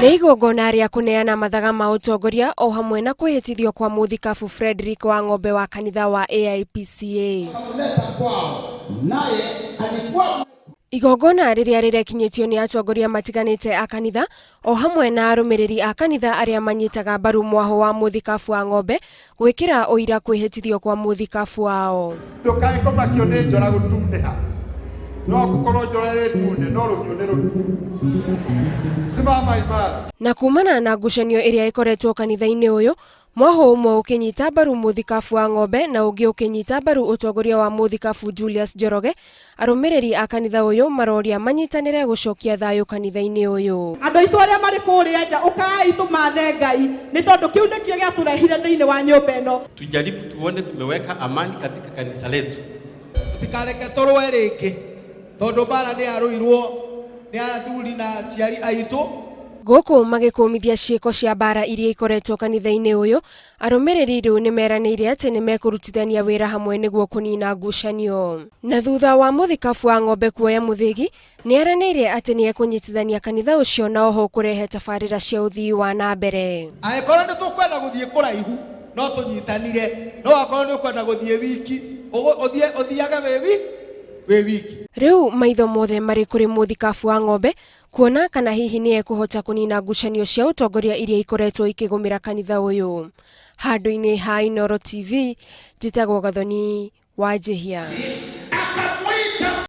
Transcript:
Nĩ igongona rĩa kũneana mathaga ma ũtongoria o hamwe na kwĩhĩtithio kwa mũthikabu Frederick Wang'ombe wa kanitha wa AIPCA. Igongona rĩrĩa rĩrekinyĩtio nĩ atongoria matiganĩte a kanitha o hamwe na arũmĩrĩri a kanitha arĩa manyitaga mbaru mwahũ wa mũthikabu wa ng'ombe gwĩkĩra ũira kwĩhĩtithio kwa mũthikabu wao. Ndũkae kũmakio nĩ njora gũtunĩha, no gũkorwo njora ĩ ndune no rũhiũ nĩ rũtune. Simama imara. Na kumana na ngucanio ĩrĩa ĩkoretwo kanitha-inĩ ũyũ, Mwahũ ũmwe ũkĩnyita mbaru mũthikabu wa ng'ombe na ũngĩ ũkĩnyita mbaru ũtongoria wa mũthikabu Julius Njoroge, arũmĩrĩri a kanitha ũyũ maroria manyitanĩre gũcokia thayũ kanitha-inĩ ũyũ. Andũ aitũ arĩa marĩ kũrĩa nja, ũkai tũmathe Ngai, nĩ tondũ kĩu nĩkĩo gĩatũrehire thĩinĩ wa nyũmba ĩno. Tujaribu tuone tumeweka amani katika kanisa letu. Tũtikareke tũrũe rĩngĩ tondũ mbara nĩ yarũirwo nĩ athuri na aciari aitũ. Gũkũ magĩkũmithia ciĩko cia mbara iria ikoretwo kanitha-inĩ ũyũ, arũmĩrĩri rĩu nĩmeranĩire atĩ nĩmekũrutithania wĩra hamwe nĩguo kũnina ngucanio. Na thutha wa mũthikabu wa ng'ombe kuoya mũthĩgi, nĩeranĩire atĩ nĩekũnyitithania kanitha ũcio na oho kũrehe tabarĩra cia ũthii wa na mbere. Angĩkorwo nĩ tũkwenda gũthiĩ kũraihu no tũnyitanire, no akorwo nĩ ũkwenda gũthiĩ wiki, ũthiĩ ũthiage wĩ wĩ wiki. Rĩu maitho mothe marĩ kũrĩ mũthikabu wa ng'ombe kuona kana hihi nĩ ekũhota kũnina ngucanio cia ũtongoria iria ikoretwo ikĩgũmĩra kanitha ũyũ. Handũ-inĩ ha Inooro TV, njĩtagwo Gathoni Wanjihia.